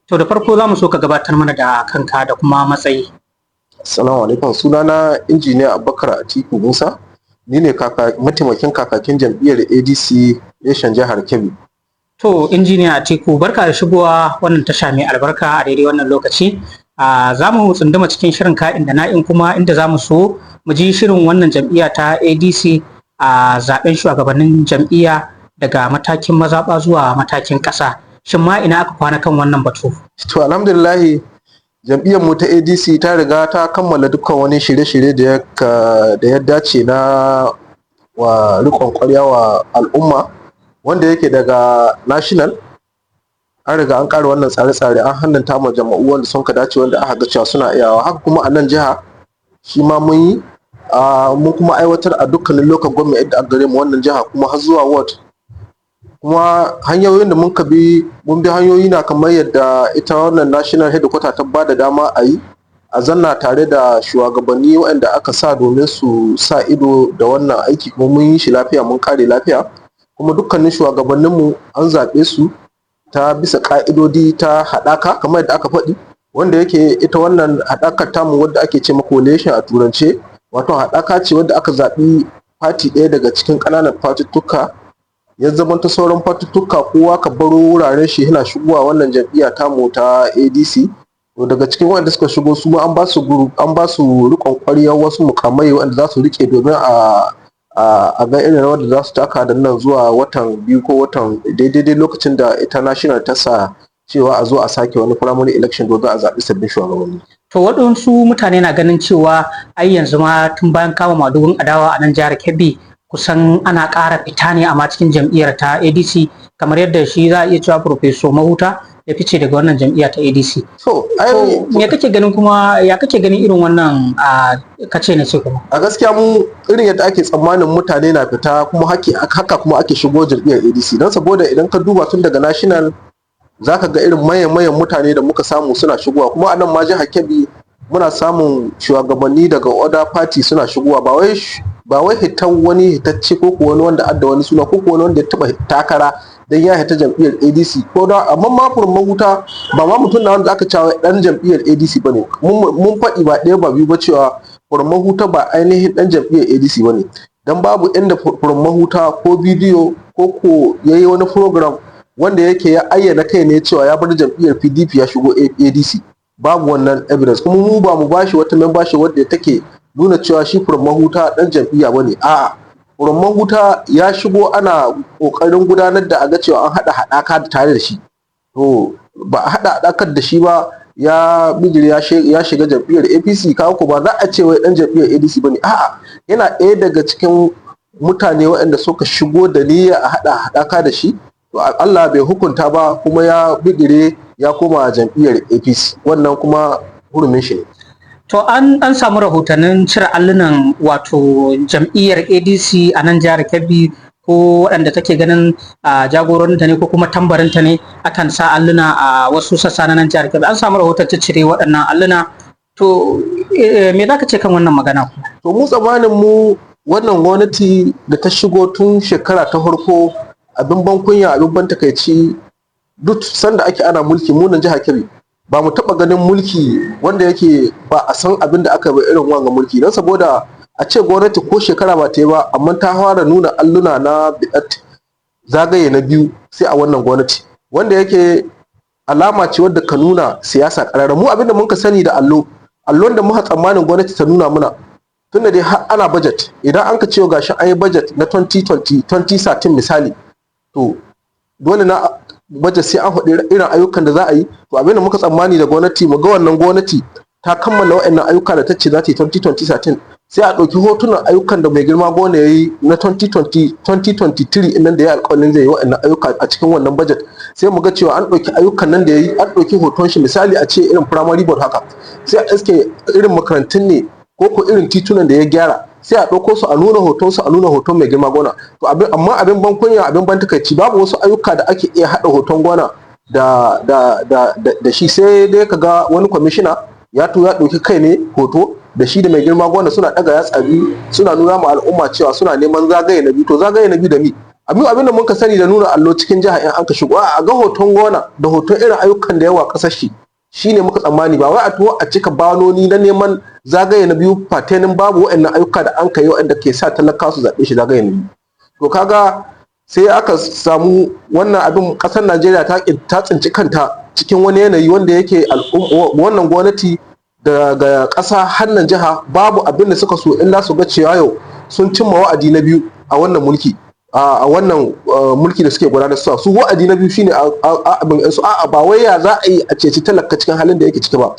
To, da farko za mu so ka gabatar mana da kanka da kuma matsayi. Assalamu alaikum, sunana Injiniya Abubakar Atiku Musa, ni ne mataimakin kakakin jam'iyyar ADC reshen jihar Kebbi. To, Injiniya Atiku, barka da shigowa wannan tasha mai albarka a daidai wannan lokaci. Za mu tsunduma cikin shirin ka'in da na'in, kuma inda za mu so mu ji shirin wannan jam'iyya ta ADC a zaben shugabannin jam'iyya daga matakin mazaɓa zuwa matakin ƙasa. Shin ma ina aka kwana kan wannan batu? To, alhamdulillahi, jam'iyyar mu ta ADC ta riga ta kammala dukkan wani shirye-shirye da ya dace na wa riƙon ƙwarya wa al'umma, wanda yake daga national an riga an ƙara wannan tsare-tsare, an hannunta ma jama'u wanda sun ka dace, wanda aka ga cewa suna iyawa. Haka kuma a nan jiha shi ma mun yi, mun kuma aiwatar a dukkanin local government yadda aka gare mu wannan jiha, kuma har zuwa ward. Kuma hanyoyin da muka bi, mun bi hanyoyi na kamar yadda ita wannan national headquarter ta ba da dama a yi, a zanna tare da shugabanni waɗanda aka sa domin su sa ido da wannan aiki. Kuma mun yi shi lafiya, mun kare lafiya. Kuma dukkanin shugabanninmu an zaɓe su ta bisa ƙa'idodi ta haɗaka kamar yadda aka faɗi, wanda yake ita wannan haɗakar tamu, wadda ake ce ma coalition a turance, wato haɗaka ce wadda aka zaɓi fati ɗaya daga cikin ƙananan fatuttuka, ya zamanta sauran fatuttuka kowa ka baro wuraren shi yana shigowa wannan jam'iyya tamu ta ADC. To, daga cikin waɗanda suka shigo, su ma an ba su an ba su riƙon ƙwaryar wasu mukamai waɗanda za su riƙe domin a ga irin rawar da za su taka da nan zuwa watan 2 ko watan daidai lokacin da ita national ta sa cewa a zo a sake wani primary election domin a zaɓi sabbin shugabanni. To, waɗansu mutane na ganin cewa ai yanzu ma tun bayan kama madugun adawa a nan jihar Kebbi, kusan ana ƙara fita ne amma cikin jam'iyyar ta ADC, kamar yadda shi za a iya cewa Professor Mahuta ya fice daga wannan jam'iyya ta ADC. So, ai Me kake ganin kuma, ya kake ganin irin wannan a kace na ce kuma? A gaskiya mu, irin yadda ake tsammanin mutane na fita, kuma haka kuma ake shigo jam'iyyar ADC, don saboda idan ka duba tun daga national zaka ga irin manyan mutane da muka samu suna shigowa. Kuma a nan ma jihar Kebbi muna samun shugabanni daga other party suna shigowa. Ba wai hitan wani hitacce ko wani wanda adda wani suna ko wani wanda ya taba takara dan ya hita jam'iyyar ADC ko da. Amma ma Mahuta ba ma mutum na wanda aka cewa dan jam'iyyar ADC bane. Mun faɗi ba ɗaya ba biyu ba cewa Mahuta ba ainihin dan jam'iyyar ADC bane, dan babu inda Mahuta ko bidiyo ko yayi wani program wanda yake ya ayyana kai ne cewa ya bar jam'iyyar PDP ya shigo ADC. Babu wannan evidence. Kuma mu ba mu bashi wata membership wadda take nuna cewa shi Mahuta dan jam'iyya bane. A'a, Mahuta ya shigo ana kokarin gudanar da a ga cewa an haɗa haɗaka tare da shi. To, ba a haɗa haɗakar da shi ba, ya bijiri ya shiga jam'iyyar APC. Kawo ko ba za a ce wai dan jam'iyyar ADC bane. A'a, yana ɗaya daga cikin mutane waɗanda suka shigo da niyya a haɗa haɗaka da shi. To, Allah bai hukunta ba, kuma ya bigire ya koma jam'iyyar APC. Wannan kuma hurumin shi ne. To, an samu rahotannin cire allunan wato jam'iyyar ADC a nan jihar Kebbi, ko waɗanda take ganin jagororinta ne ko kuma tambarinta ne, akan sa alluna a wasu sassa na nan jihar Kebbi. An samu rahoton cire waɗannan alluna. To, me za ka ce kan wannan magana? To, mu tsammanin mu, wannan gwamnati da ta shigo tun shekara ta farko, abin ban kunya, abin ban takaici, duk sanda ake ana mulki, mu nan jihar Kebbi ba mu taɓa ganin mulki wanda yake ba a san abin da aka bai irin wanga mulki. Don saboda a ce gwamnati ko shekara ba ta yi ba, amma ta fara nuna alluna na biɗat zagaye na biyu, sai a wannan gwamnati, wanda yake alama ce wadda ka nuna siyasa ƙarara. Mu abinda muka sani da allo, allon da muka tsammanin gwamnati ta nuna muna, tunda dai har ana budget, idan an ka ce gashi an yi budget na 2020 2013 misali, to dole na budget sai an faɗi irin ayyukan da za a yi. To, abinda muka tsammani da gwamnati, mu ga wannan gwamnati ta kammala wa'annan ayyuka da ta ce za ta yi 2020, sai a ɗauki hotunan ayyukan da mai girma gona ya yi na 2020 2023 nan da ya alƙawarin zai yi wa'annan ayyuka a cikin wannan budget, sai mu ga cewa an ɗauki ayyukan nan da ya yi, an ɗauki hoton shi. Misali, a ce irin primary board haka, sai a iske irin makarantun ne ko irin titunan da ya gyara, sai a ɗauko su a nuna hoton su, a nuna hoton mai girma gona. To, abin amma abin ban kunya, abin ban takaici, babu wasu ayyuka da ake iya haɗa hoton gona da shi, sai dai ka ga wani kwamishina ya to ya ɗauki kai ne hoto da shi da mai girma gona, suna ɗaga yatsa biyu, suna nuna ma al'umma cewa suna neman zagaye na biyu. To, zagaye na biyu da mi? Abin da muka sani da nuna allo cikin jiha, in an ka shigo a ga hoton gona da hoton irin ayyukan da yawa kasar shi, shine muka tsammani. Ba wai a tuwo a cika banoni na neman zagaye na biyu fatenin babu waɗannan ayyuka da an kai waɗanda ke sa talaka su zaɓe shi zagaye na biyu. To kaga sai aka samu wannan abin, ƙasar Najeriya ta tsinci kanta cikin wani yanayi wanda yake wannan gwamnati daga ƙasa hannan jiha babu abin da suka so illa su ga cewa yau sun cimma wa'adi na biyu a wannan mulki, a wannan mulki da suke gudanar. Su wa'adi na biyu shine abin su, a'a, ba wai ya za a yi a ceci talaka cikin halin da yake ciki ba.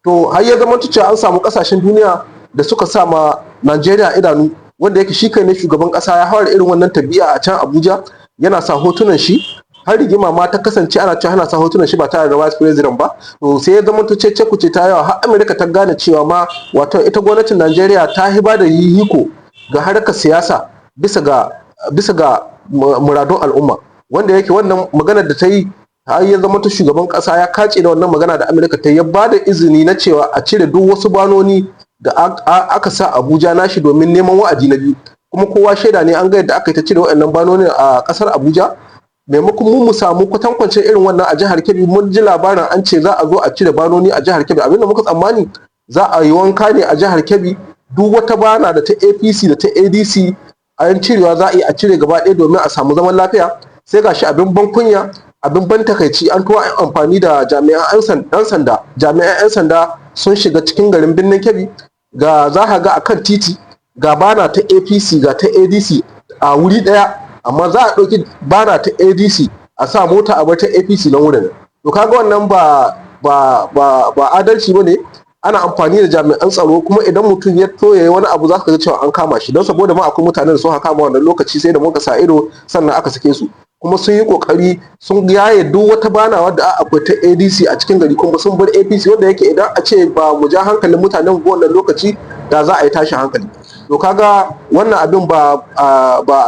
To har ya zama cewa an samu kasashen duniya da suka sa ma Najeriya idanu, wanda yake shi kai ne shugaban kasa ya hawar irin wannan tabi'a a can Abuja, yana sa hotunan shi, har rigima ma ta kasance ana cewa ana sa hotunan shi ba tare da vice president ba. To sai ya zama cece kuce ta yawa, har Amerika ta gane cewa ma wato ita gwamnatin Najeriya ta hiba da hihiko ga harkar siyasa bisa ga muradun al'umma, wanda yake wannan maganar da ta yi har ya zama ta shugaban kasa ya kace da wannan magana da Amerika ta ya ba da izini na cewa a cire duk wasu banoni da aka sa Abuja nashi domin neman wa'adi na biyu. Kuma kowa shaida ne, an ga yadda aka yi ta cire waɗannan banoni a ƙasar Abuja. Maimakon mu samu kwatankwacin irin wannan a jihar Kebbi, mun ji labarin an ce za a zo a cire banoni a jihar Kebbi. Abinda muka tsammani, za a yi wanka ne a jihar Kebbi, duk wata bana da ta APC da ta ADC an cirewa za a yi a cire gaba ɗaya domin a samu zaman lafiya. Sai gashi abin ban kunya, abin ban takaici, an tuwa amfani da jami'an 'yan sanda. Jami'an 'yan sanda sun shiga cikin garin Birnin Kebbi, ga za ka ga akan titi ga bana ta APC, ga ta ADC a wuri ɗaya, amma za a ɗauki bana ta ADC a sa mota a bar ta APC nan wurin. To kaga wannan ba adalci ba ne. Ana amfani da jami'an tsaro, kuma idan mutum ya toye wani abu za ka ga cewa an kama shi, don saboda ma akwai mutanen da suka kama wannan lokaci, sai da muka sa ido sannan aka sake su. Kuma sun yi kokari sun yaye duk wata bana wadda akwai ta ADC a cikin gari, kuma sun bar APC, wanda yake idan a ce ba mu ja hankalin mutanen wannan lokaci da za a yi tashin hankali. To kaga wannan abin ba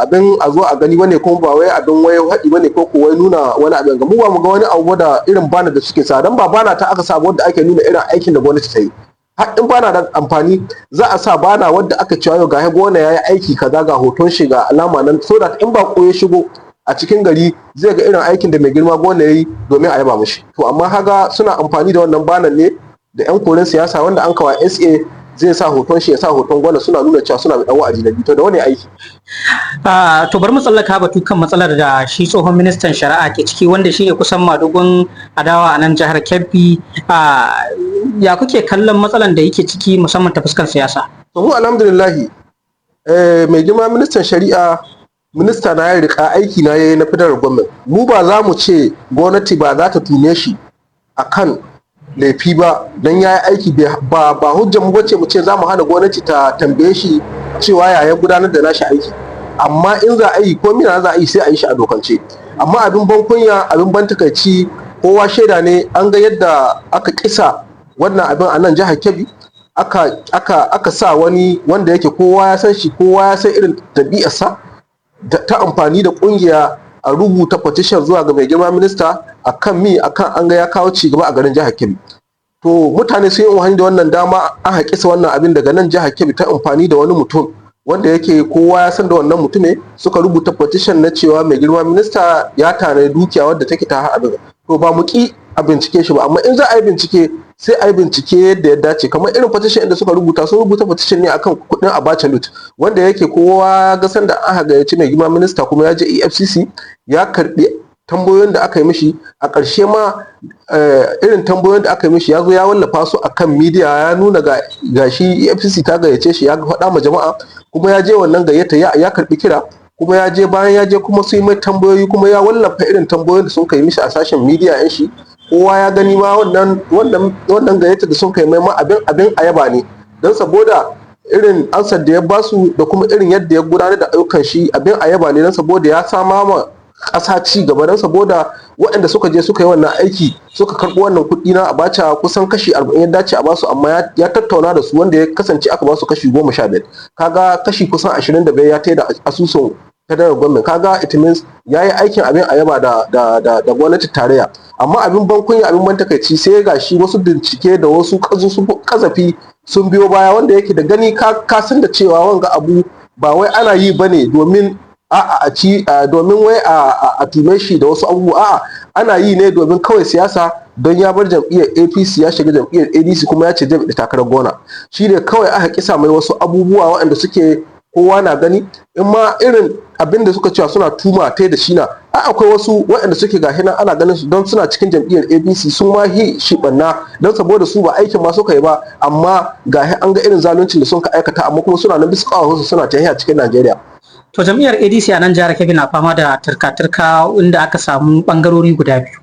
abin a zo a gani bane, kuma ba wai abin wai haɗi bane ko wai nuna wani abin ga mu. Ba mu ga wani abu da irin bana da suke sa, dan ba bana ta aka sa wanda ake nuna irin aikin da gwamnati ta yi. Har in bana da amfani, za a sa bana wadda aka cewa yau ga gona yayi aiki kaza, ga hoton shi, ga alama nan, so that in ba ya shigo a cikin gari zai ga irin aikin da mai girma gona yayi domin a yaba mishi. To amma haga suna amfani da wannan banan ne da yan koren siyasa wanda an kawa SA zai sa hoton shi, ya sa hoton gwana, suna nuna cewa suna da wa'adi na biyu. To da wani aiki? To bari mu tsallaka batu kan matsalar da shi tsohon ministan shari'a ke ciki, wanda shi ne kusan madugun adawa a nan jihar Kebbi. Ya kuke kallon matsalar da yake ciki, musamman ta fuskar siyasa? To mu alhamdulillahi, mai girma ministan shari'a, minista na ya rika aiki na yayi na federal government. Mu ba za mu ce gwamnati ba za ta tume shi akan laifi ba don ya yi aiki. Ba hujjar mu bace mu ce za mu hana gwamnati ta tambaye shi cewa ya ya gudanar da nashi aiki. Amma in za a yi ko mina za a yi, sai a yi shi a dokance. Amma abin ban kunya, abin ban takaici, kowa shaida ne, an ga yadda aka kisa wannan abin a nan jihar Kebbi. Aka sa wani wanda yake kowa ya san shi, kowa ya san irin ɗabi'arsa ta amfani da kungiya a rubuta petition zuwa ga mai girma minista akan mi akan an ga ya kawo ci gaba a garin jihar Kebbi. To mutane sun yi amfani da wannan dama, an haƙisa wannan abin daga nan jihar Kebbi ta amfani da wani mutum wanda yake kowa ya san da wannan mutume, suka rubuta petition na cewa mai girma minista ya tanadi dukiya wadda take ta abin. To ba mu ki a bincike shi ba, amma in za a yi bincike, sai a yi bincike yadda ya dace. Kamar irin petition da suka rubuta, sun rubuta petition ne akan kuɗin Abacha loot, wanda yake kowa ga sanda aka gayyaci mai girma minista kuma ya je EFCC ya karbi tambayoyin da aka yi mishi. A ƙarshe ma irin tambayoyin da aka yi mishi ya zo ya wallafa su akan media, ya nuna ga shi EFCC ta gayyace shi, ya faɗa ma jama'a, kuma ya je wannan gayyata, ya karbi kira, kuma ya je. Bayan ya je kuma sun yi mai tambayoyi, kuma ya wallafa irin tambayoyin da sun kai mishi a sashen media yan shi, kowa ya gani ma. Wannan gayyata da sun kai mai ma abin ayaba ne, don saboda irin ansar da ya basu da kuma irin yadda ya gudanar da ayyukan shi abin ayaba ne, don saboda ya sama ma ƙasa ci gaba, don saboda waɗanda suka je suka yi wannan aiki suka karɓi wannan kuɗi na Abacha, kusan kashi 40 ya dace a basu, amma ya tattauna da su wanda ya kasance aka basu kashi 15. Kaga kashi kusan 25 ya tai da asusun federal government. Kaga it means ya yi aikin abin a yaba da gwamnati tarayya. Amma abin ban kunya, abin ban takaici, sai ga shi wasu bincike da wasu kazafi sun biyo baya, wanda yake da gani ka san da cewa wanga abu ba wai ana yi bane domin A'a, a ci domin wai a tume shi da wasu abubuwa. A'a, ana yi ne domin kawai siyasa, don ya bar jam'iyyar APC ya shiga jam'iyyar ADC, kuma ya ce zai bi takarar gona. Shi ne kawai aka kisa mai wasu abubuwa waɗanda suke kowa na gani. In ma irin abin da suka cewa suna tuma ta da shi na, ai akwai wasu waɗanda suke gashi nan ana ganin su don suna cikin jam'iyyar APC, sun ma hi shi banna, don saboda su ba aikin ma suka yi ba, amma gashi an ga irin zaluncin da sun ka aikata, amma kuma suna nan bisa ƙawawansu suna tafiya cikin Najeriya. To, jam'iyyar ADC a nan jihar Kebbi na fama da turka-turka, inda aka samu bangarori guda biyu.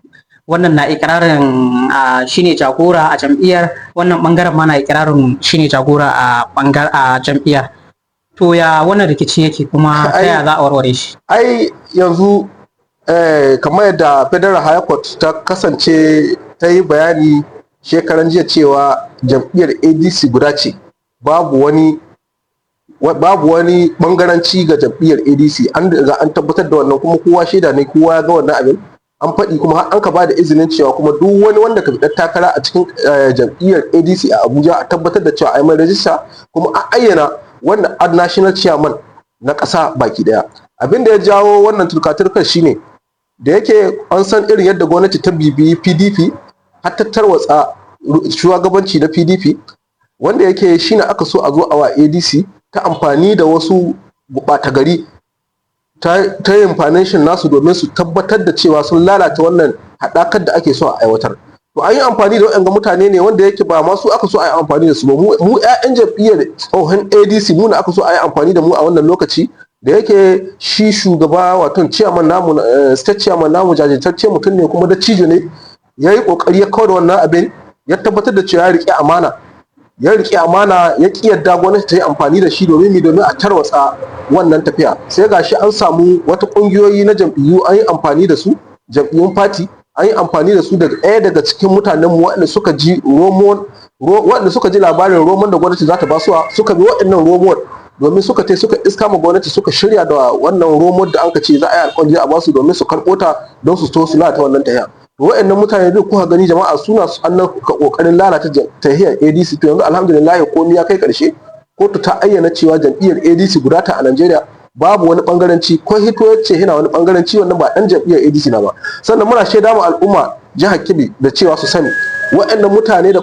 Wannan na ikirarin shine jagora a jam'iyyar, wannan bangaren ma na ikirarin shine jagora a bangar a jam'iyyar. To, ya wannan rikici yake, kuma ta ya za a warware shi? Ai yanzu kamar yadda Federal High Court ta kasance ta yi bayani shekaran jiya cewa jam'iyyar ADC guda ce, babu wani bangaranci ga jam'iyyar ADC. An riga an tabbatar da wannan, kuma kowa shaida ne, kowa ya ga wannan abin an faɗi, kuma har an ka ba da izinin cewa kuma duk wani wanda ka fitar takara a cikin jam'iyyar ADC a Abuja, a tabbatar da cewa ai mai rajista, kuma an ayyana wannan ad national chairman na ƙasa baki ɗaya. Abin da ya jawo wannan turka-turkar shine da yake an san irin yadda gwamnati ta bibiyi PDP har ta tarwatsa shugabanci na PDP, wanda yake shine aka so a zo a wa ADC ta amfani da wasu ɓata gari ta yin financing nasu domin su tabbatar da cewa sun lalata wannan haɗakar da ake so a aiwatar. To, an yi amfani da waɗanga mutane ne wanda yake ba ma su aka so a yi amfani da su ba. Mu 'ya'yan jam'iyyar tsohon ADC, mu ne aka so a yi amfani da mu a wannan lokaci. Da yake shi shugaba, wato chairman namu, state chairman namu, jajirtacce mutum ne kuma dattijo ne, ya yi kokari ya kawar da wannan abin, ya tabbatar da cewa ya riƙe amana, ya riƙe amana, ya ƙi yadda gwamnati ta yi amfani da shi domin mi domin a tarwatsa wannan tafiya. Sai gashi an samu wata ƙungiyoyi na jam'iyyu an yi amfani da su, jam'iyyun party an yi amfani da su, daga ɗaya daga cikin mutanen mu waɗanda suka ji romon, waɗanda suka ji labarin roman da gwamnati za ta ba su, suka bi waɗannan romon domin suka tai suka iska ma gwamnati, suka shirya da wannan romon da anka ce za a yi alƙawari a basu domin su karɓo ta don su to su lalata wannan tahiya. To, waɗannan mutane duk kuka gani, jama'a, suna annan ka kokarin lalata tahiyar ADC. To, yanzu alhamdulillah komai ya kai ƙarshe. Kotu ta ayyana cewa jam'iyyar ADC guda ta a Najeriya, babu wani bangaranci. Ko hito ya ce yana wani bangaranci, wannan ba dan jam'iyyar ADC na ba. Sannan muna shaida mu al'umma jihar Kebbi da cewa su sani, waɗannan mutane da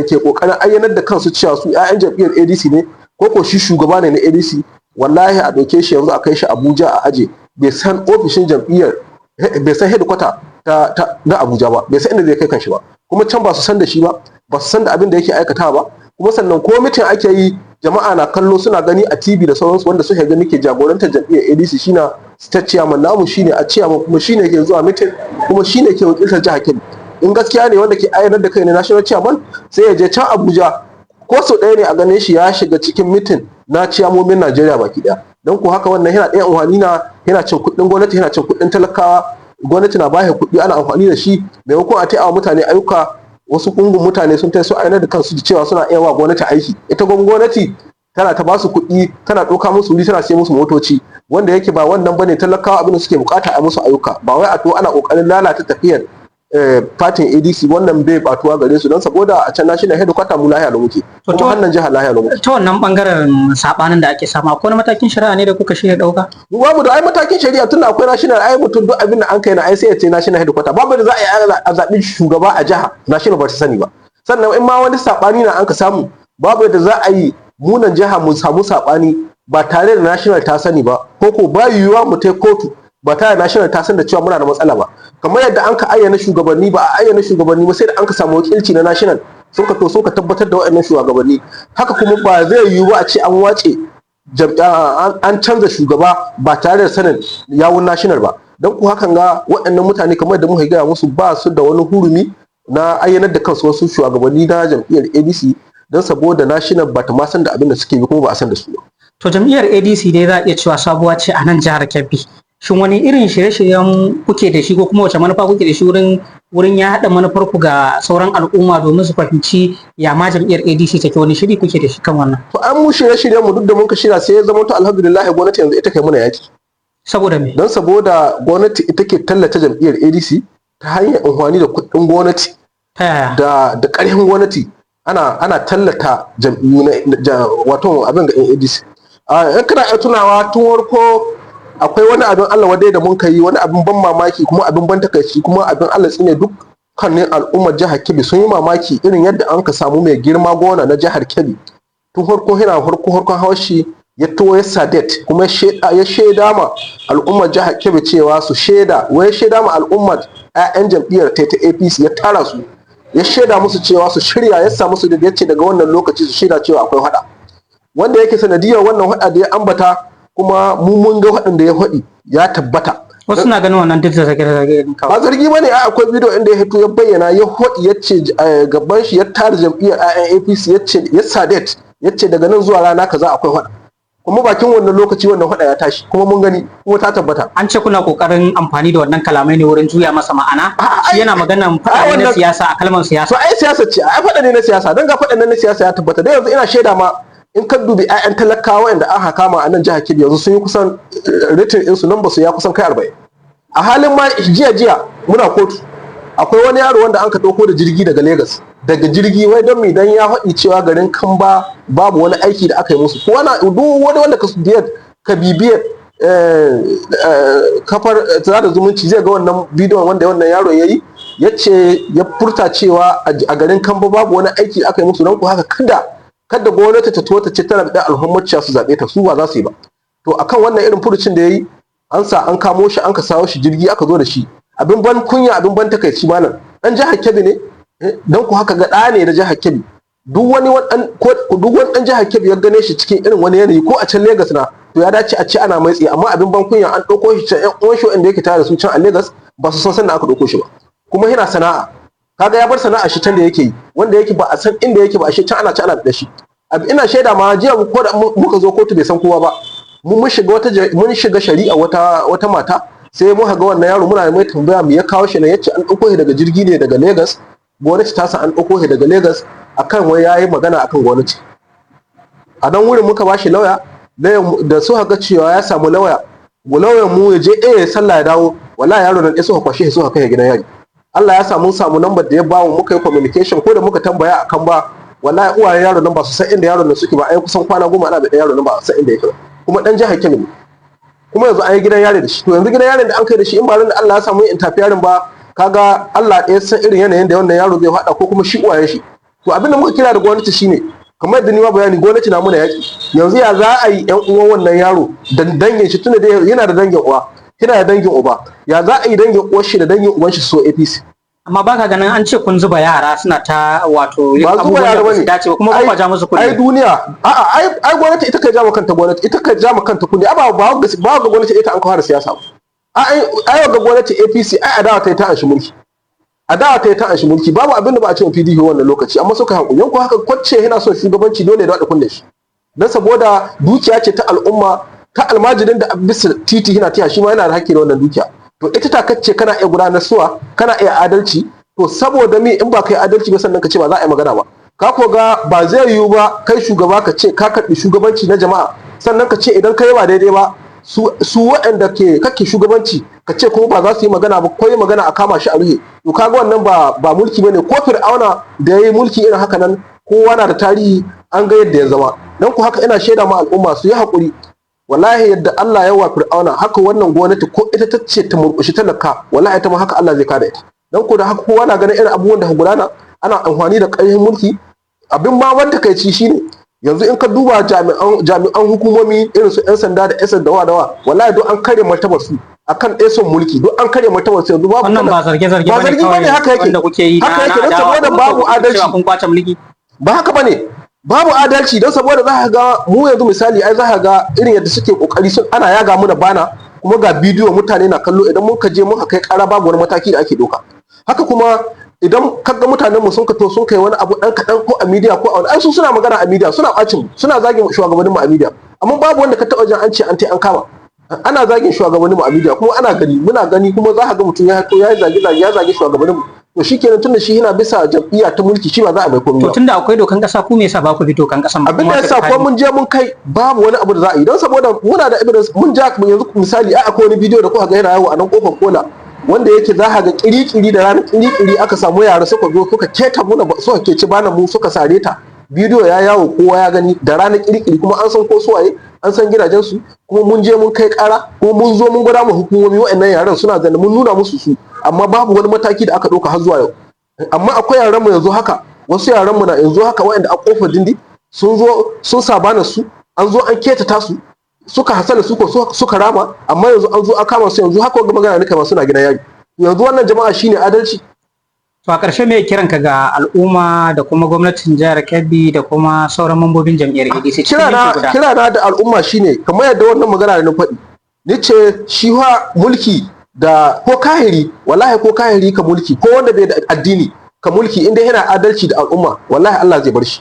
ke kokarin ayyanar da kansu cewa su 'ya'yan jam'iyyar ADC ne, ko shi shugaba ne na ADC, wallahi a ɗauke shi yanzu a kai shi Abuja a aje, bai san ofishin jam'iyyar, bai san headquarter ta na Abuja ba, bai san inda zai kai kanshi ba. Kuma can ba su san da shi ba, ba su san da abin da yake aikatawa ba. Kuma sannan ko meeting ake yi, jama'a na kallo, suna gani a TV da sauransu, wanda suka gani ke jagorantar jam'iyyar ADC shine state chairman namu, shine a chairman, kuma shine ke zuwa meeting, kuma shine ke wakiltar jihar Kebbi. In gaskiya ne wanda ke ayyanar da kai ne national chairman, sai ya je can Abuja, ko sau ɗaya ne a ganin shi ya shiga cikin meeting na ciyamomin Najeriya baki ɗaya. Don ko haka wannan yana ɗaya amfani na yana cin kuɗin gwamnati, yana cin kuɗin talakawa. Gwamnati na bashi kuɗi ana amfani da shi maimakon a taiwa mutane ayyuka. Wasu kungun mutane sun tai su ayyana da kansu da cewa suna iya wa gwamnati aiki. Ita gwamnati tana ta basu kuɗi, tana ɗauka musu wuri, tana sai musu motoci, wanda yake ba wannan bane. Talakawa abin da suke bukata, a musu ayyuka, ba wai a to ana kokarin lalata tafiyar fatin ADC. Wannan bai batuwa gare su, don saboda a can national headquarter mu lahiya da muke, kuma wannan jihar lahiya da muke. Ta wannan bangaren sabanin da ake samu, akwai wani matakin shari'a ne da kuka shirya dauka? Mu bamu da ai matakin shari'a, tunda akwai national. Ai mutum duk abin da an kai na ai sai ya ce national headquarter. Babu da za a yi a zaɓi shugaba a jiha, national ba ta sani ba. Sannan in ma wani sabani na an ka samu, babu yadda za a yi munan jiha mu samu sabani ba tare da national ta sani ba, ko ba yiwuwa mu tai kotu ba tare da national ta san da cewa muna da matsala ba. Kamar yadda an ka ayyana shugabanni, ba a ayyana shugabanni ba sai da an ka samu wakilci na national sun ka to sun ka tabbatar da waɗannan shugabanni. Haka kuma ba zai yiwu ba a ce an wace an canza shugaba ba tare da sanin yawun national ba. Don ku hakan ga waɗannan mutane, kamar da muka gaya musu, ba su da wani hurumi na ayyanar da kansu wasu shugabanni na jam'iyyar ADC, don saboda national ba ta ma san da abin da suke yi, kuma ba a san da su ba. To, jam'iyyar ADC dai za a iya cewa sabuwa ce a nan jihar Kebbi. Shin wani irin shirye-shiryen kuke da shi, ko kuma wace manufa kuke da shi wurin ya haɗa manufar ku ga sauran al'umma domin su fahimci ya ma jam'iyyar ADC take? Wani shiri kuke da shi kan wannan? To, an mu shirye-shiryen mu duk da muka shirya, sai ya zama to alhamdulillah gwamnati yanzu ita kai muna yaki. Saboda me? Don saboda gwamnati ita ke tallata jam'iyyar ADC ta hanyar amfani da kuɗin gwamnati. Ta yaya? Da ƙarfin gwamnati ana tallata jam'iyyu na wato abin ga ADC. In kana iya tunawa, tun warko Akwai wani abin Allah wadai da mun kai, wani abin ban mamaki, kuma abin ban takaici, kuma abin Allah tsine. Dukkanin al'ummar jihar Kebbi sun yi mamaki irin yadda an ka samu mai girma gona na jihar Kebbi, tun farko yana farko farkon haushi ya to ya sa date, kuma ya shaida ma al'ummar jihar Kebbi cewa su shaida, wai ya shaida ma al'ummar 'ya'yan jam'iyyar ta APC, ya tara su, ya shaida musu cewa su shirya, ya sa musu da ya ce daga wannan lokaci su shaida cewa akwai hada wanda yake sanadiyar wannan hada da ya ambata. Kuma mu mun ga hadin da ya hadi ya tabbata. Wasu na ganin wannan duk zarge-zarge ne Ba kawai. Zargi bane. Ai akwai bidiyo inda ya hito ya bayyana, ya hodi, ya ce gaban shi ya tara jam'iyyar 'ya'yan APC, ya ce ya sa date, ya ce daga nan zuwa rana kaza akwai hada, kuma bakin wannan lokaci wannan hada ya tashi, kuma mun gani, kuma ta tabbata. An ce kuna kokarin amfani da wannan kalamai ne wurin juya masa ma'ana. Shi yana maganan faɗa ne na siyasa, a kalmar siyasa. To ai siyasa ce, ai faɗa ne na siyasa, don ga faɗan nan na siyasa ya tabbata. Da yanzu ina shaida ma, in ka dubi 'ya'yan talakawa inda aka kama a nan jihar Kebbi, yanzu sun yi kusan rating ɗinsu nan ba su ya kusan kai 40. A halin ma jiya jiya muna kotu, akwai wani yaro wanda an ka ɗauko da jirgi daga Lagos, daga jirgi, wai don mi? Dan ya faɗi cewa garin Kamba babu wani aiki da aka yi musu. Ko wani, duk wani wanda ka biyar ka bibiyar kafar sada zumunci zai ga wannan bidiyon wanda wannan yaro ya yi, ya ce ya furta cewa a garin Kamba babu wani aiki da aka yi musu, don ku haka kada gwamnati ta to ta ce tana da alhummaciya su zaɓe ta, su ba za su yi ba. To akan wannan irin furucin da ya yi, an sa an kamo shi, an ka sawo shi jirgi, aka zo da shi. Abin ban kunya, abin ban takaici, malam, dan jihar Kebbi ne. Don ku haka ga ɗa ne na jihar Kebbi. Duk wani dan jihar Kebbi ya gane shi cikin irin wani yanayi, ko a can Lagos na, to ya dace a ce ana mai tsaye. Amma abin ban kunya, an ɗauko shi can, ƴan uwan shi wanda yake tare da su can a Lagos ba su san sanda aka ɗauko shi ba. Kuma yana sana'a, kaga ya bar sana'a shi can da yake yi, wanda yake ba a san inda yake ba, a shi can ana ci ana da shi. Ina shaida ma, jiya ko da muka zo kotu bai san kowa ba. Mun shiga shari'a wata mata, sai muka ga wannan yaro, muna mai tambaya me ya kawo shi nan, yace an ɗauko shi daga jirgi ne daga Lagos, gwamnati ta san an ɗauko shi daga Lagos akan wai yayi magana akan gwamnati. A nan wurin muka bashi lauya, lauyan da suka ga cewa ya samu lauya, lauyan mu ya je eh sallah ya dawo, wallahi yaro nan ɗaya suka kwashe shi suka kai gidan yari. Allah ya samu samu number da ya bamu, muka yi communication, ko da muka tambaya akan ba, wallahi uwayen yaro nan ba su san inda yaron nan suke ba. Ai kusan kwana 10 ana da yaro nan, ba a san inda yake ba, kuma dan jihar Kebbi ne. Kuma yanzu an yi gidan yari da shi. To yanzu gidan yarin da an kai da shi, in ba ran da Allah ya samu interfering ba, kaga Allah ɗaya san irin yanayin da wannan yaro zai faɗa, ko kuma shi uwayen shi. To abin da muka kira da gwamnati shine, kamar yadda ni ma bayani, gwamnati na muna yaki. Yanzu ya za a yi yan uwan wannan yaro da dangin shi, tunda dai yana da dangin uwa, yana da dangin uba, ya za a yi dangin uwar shi da dangin uban shi so APC? Amma baka ganin an ce kun zuba yara suna ta wato yin Ba zuba abubuwan da yara ba su bane. dace ba, kuma ba kwa ja musu Ai kunne? duniya, a'a, ai gwamnati ita ka ja ma kanta, gwamnati ita ka ja ma kanta kunne. Ai ba ga gwamnati ita an kawo da siyasa ba. Ai ga gwamnati APC, ai adawa ta yi ta anshi mulki, adawa ta yi ta anshi mulki, babu abin da ba a ce wa PDP wannan lokaci, amma suka hankali. Yanku haka kwacce yana son shugabanci, dole ya daɗa kunne shi, don saboda dukiya ce ta al'umma, ta almajirin da bisa titi yana tiya, shi ma yana da haƙƙi da wannan dukiya. To ita ta kace kana iya gudanar suwa, kana iya adalci, to saboda me in ba kai adalci ba sannan ka ce ba za a yi magana ba? Ka ko ga ba zai yiwu ba, kai shugaba ka ce ka karɓi shugabanci na jama'a, sannan ka ce idan kai ba daidai ba, su waɗanda ke kake shugabanci, ka ce kuma ba za su yi magana ba, ko yi magana a kama shi a ruhe. To kaga wannan ba mulki bane. Ko Fir'auna da yayi mulki irin haka nan, kowa na da tarihi, an ga yadda ya zama. Dan ku haka ina shaida ma al'umma su yi haƙuri. Wallahi yadda Allah ya wa Fir'auna, haka wannan gwamnati, ko ita ta ce ta murƙushi talaka, wallahi ita ma haka Allah zai kada ita. Dan ko da haka kowa na ganin irin abubuwan da gudana, ana amfani da ƙarfin mulki. Abin ma wanda kai ci shine, yanzu in ka duba jami'an hukumomi irin su 'yan sanda da 'yan sanda dawa, wallahi duk an karya martabar su akan ɗaya son mulki, duk an karya martabar su. Yanzu babu Wannan ba zarge-zarge ba bane zargi bane, kawai haka yake. wanda kuke yi Haka na yake, don adawa saboda kuma babu kuke cewa adalci. kun kwace mulki. Ba haka bane, babu adalci, don saboda za ka ga mu yanzu misali, ai za ka ga irin yadda suke kokari sun ana yaga muna bana, kuma ga bidiyo mutane na kallo. Idan muka je muka kai kara, babu wani mataki da ake doka. Haka kuma idan kaga mutanen mu sun ka to sun kai wani abu dan kadan, ko a media ko a wani, ai su suna magana a media, suna bacin mu, suna zagin shugabannin mu a media, amma babu wanda ka taba jin an ce an tai an kama. Ana zagin shugabannin mu a media, kuma ana gani, muna gani, kuma za ka ga mutum ya ya zagi zagi ya zagi shugabannin mu, to shikenan, tunda shi yana bisa jam'iyya ta mulki, shi ba za a mai komai To ba. tunda akwai dokan kasa, ku me yasa ba ku bi dokan kasan ba? Abin da yasa, ko mun je mun kai, babu wani abu da za a yi, don saboda muna da evidence. Mun ja yanzu misali, ai akwai wani bidiyo da kuka ga yana yawo a nan kofar kola, wanda yake za ka ga kirikiri da ranar kirikiri aka samu yara suka zo suka keta muna, suka keci bana mu, suka sare ta. Bidiyo ya yawo, kowa ya gani, da ranar kirikiri, kuma an san ko suwaye. An san gidajen su, kuma mun je mun kai ƙara, kuma mun zo mun gwada mu hukumomi waɗannan yaran suna zanne, mun nuna musu su, amma babu wani mataki da aka ɗauka har zuwa yau. Amma akwai yaran mu yanzu haka, wasu yaran mu na yanzu haka waɗanda a kofar dindi sun zo sun sabana su, an zo an ketata su, suka hasala su ko suka rama, amma yanzu an zo an kama su. Yanzu haka wanga magana nika ma suna gidan yari yanzu. Wannan jama'a shine adalci? To, a ƙarshe, me kiranka ga al'umma da kuma gwamnatin jihar Kebbi da kuma sauran mambobin jam'iyyar ADC cikin Kira na minti guda? Kira na da al'umma shine kamar yadda wannan magana da na faɗi, ni ce shi fa mulki da ko kahiri, wallahi ko kahiri ka mulki, ko wanda bai da addini ka mulki, inda yana adalci da al'umma, wallahi Allah zai bar shi,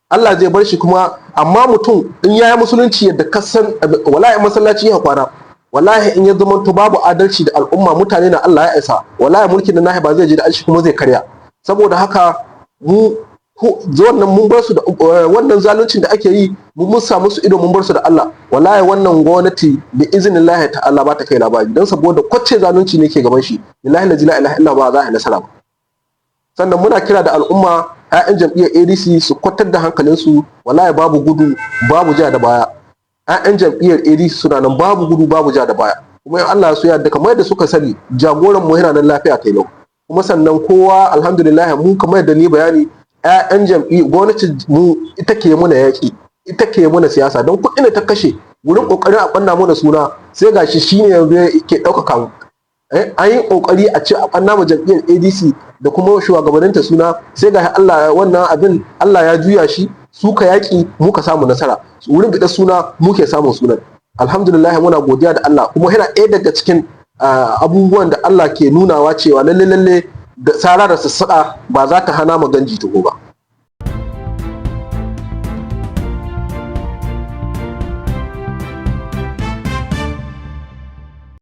Allah zai bar shi. Kuma amma mutum in yayi musulunci yadda ka san, wallahi masallaci ya kwana, wallahi in ya zama to babu adalci da al'umma, mutane na Allah ya isa, wallahi mulkin nahi ba zai ji da shi kuma zai karya. Saboda haka mu ko wannan mun bar su da wannan zaluncin da ake yi, mu mun samu su ido, mun bar su da Allah. Wallahi wannan gwamnati bi iznillahi ta'ala ba ta kai labari, don saboda kwacce zalunci ne ke gaban shi. Billahi la ilaha illa ba za a yi nasara ba. Sannan muna kira da al'umma, 'ya'yan jam'iyyar ADC, su kwatar da hankalinsu. Wallahi babu gudu babu ja da baya. 'Ya'yan jam'iyyar ADC suna nan, babu gudu babu ja da baya. Kuma in Allah ya so yarda, kamar yadda suka sani, jagoran mu yana nan lafiya kai lau. Kuma sannan kowa alhamdulillah, mu kamar yadda ni bayani, 'ya'yan jam'iyyar gwamnati mu ita ke muna yaƙi, ita ke muna siyasa, don kuɗin da ta kashe wurin ƙoƙarin a ɓanna mana suna, sai gashi shine yanzu ke ɗaukaka mu. An yi kokari a ce a ɓanna ma jam'iyyar ADC da kuma shugabanninta suna, sai ga Allah wannan abin Allah ya juya shi, su ka yaƙi muka samu nasara wurin biɗa suna, muke samun sunan. Alhamdulillah, muna godiya da Allah. Kuma yana ɗaya daga cikin abubuwan da Allah ke nunawa cewa lalle lalle da tsara da sassaƙa ba za ta hana mu ganji taho ba.